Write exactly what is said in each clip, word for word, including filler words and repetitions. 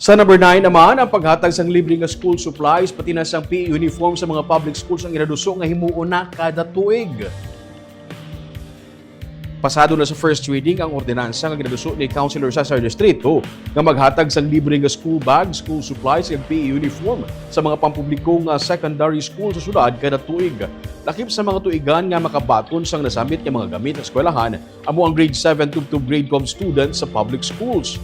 Sa number nine naman, ang paghatag sang libre nga school supplies pati na sang P E uniform sa mga public schools ang ginaduso nga himuon na kada tuig. Pasado na sa first reading ang ordinansa nga ginaduso ni Councilor Cesar Distrito nga maghatag sang libre nga school bag, school supplies, kag P E uniform sa mga pampubliko nga secondary school sa syudad kada tuig. Lakip sa mga tuigan nga makabaton sang nasambit nga mga gamit sa eskwelahan, amo ang grade seven tubtob grade twelve students sa public schools.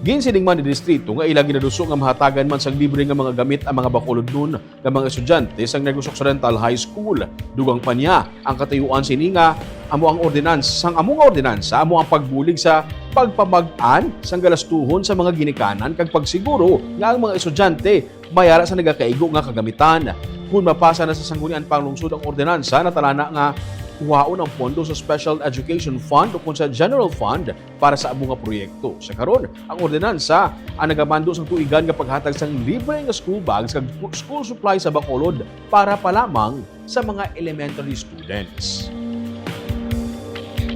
Ginsiling man ni Distrito nga ila ginaduso nga mahatagan man sang libre nga mga gamit ang mga Bacolodnon nga mga estudyante sang Negros Occidental High School. Dugang pa niya, ang katuyuan sini nga amo ang ordinansa, sang amo nga ordinansa amo ang pagbulig sa pagpamag-an sang galastuhon sa mga ginikanan kag pagsiguro nga ang mga estudyante may ara sa nagakaigo nga kagamitan. Kon mapasa na sa Sangguniang Panlungsod ang ordinansa, natalana nga kuhaon ang pondo sa Special Education Fund o kon sa General Fund para sa amo nga proyekto. Sa karon, ang ordinansa ang nagamando sang tuigan nga paghatag sang libre nga school bags kag school supplies sa Bacolod para pa lamang sa mga elementary students.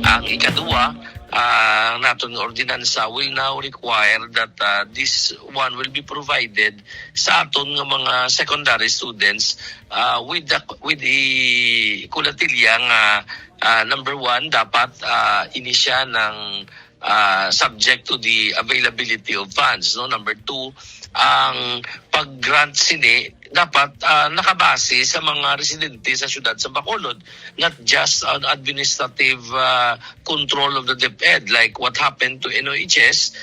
Ang ikaduha, ah, ang naton nga ordinansa will now require that, ah, this one will be provided sa aton nga mga secondary students, ah, with the, with the kulatilya nga, ah, number one, dapat, ah, ini siya ng, ah, subject to the availability of funds, no? Number two, ang pag-grant sini dapat, ah, nakabase sa mga residente sa siyudad sa Bacolod, not just on administrative, ah, control of the DepEd, like what happened to N O H S,